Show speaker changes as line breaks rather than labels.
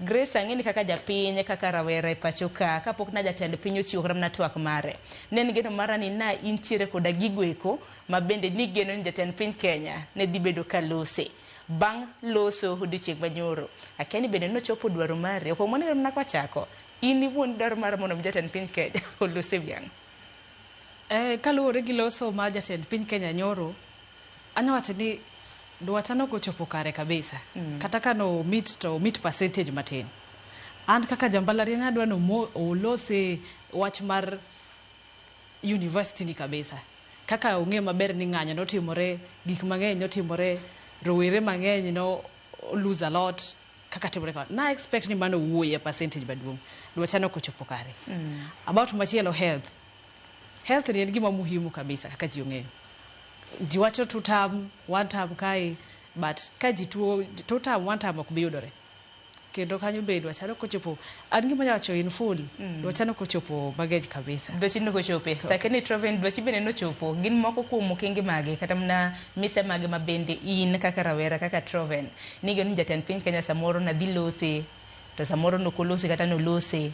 Grace, ang'e ni kaka japiny, kaka rawera e pacho ka, kapok na jatend piny ochiwo kata mana twak mare, ne en geno mara ni na intiere koda gigo eko ma bende nigeno ni jatend piny Kenya ne dhi bedo ka lose. Bang' loso odiochieng' manyoro, akia ni bende nochopo dwaro mari. Ok mano mana kwachako. In iwuon idwaro mar mondo mi jatend piny Kenya olos e wi ang'o?
Kaluwore gi loso mar jatend piny Kenya nyoro, anya wacho ni dwacha nok ochopo kare kabisa. Kata ka no meet to meet percentage matin. An kaka ja mbalariany adwa ni olose wach mar university ni kabisa. Kaka ong'e maber ni ng'anyo notimore, gik mang'eny notimore, rowere mang'eny no lose a lot kaka timore kama. Na expect ni mano owuoye percentage maduong'. Dwacha nok ochopo kare. About machielo, health. Health ni en gima muhimu kabisa kaka ji ong'eyo. Ji wacho two term, one term kae, but ka ji tuo, two term, one term ok bi yudore. Kendo kanyo be dwacha nok ochopo, an gima anyalo wacho in full, dwacha nok ochopo mang'eny kabisa.
Dwachi nok ochope. Chake ni Troven, dwachi bende nochopo. Gin moko kuom okenge mage kata mana mise mage ma bende in kaka rawera, kaka Troven, nigeno ni jatend piny Kenya samoro na dhi lose, to samoro nok olose kata nolose.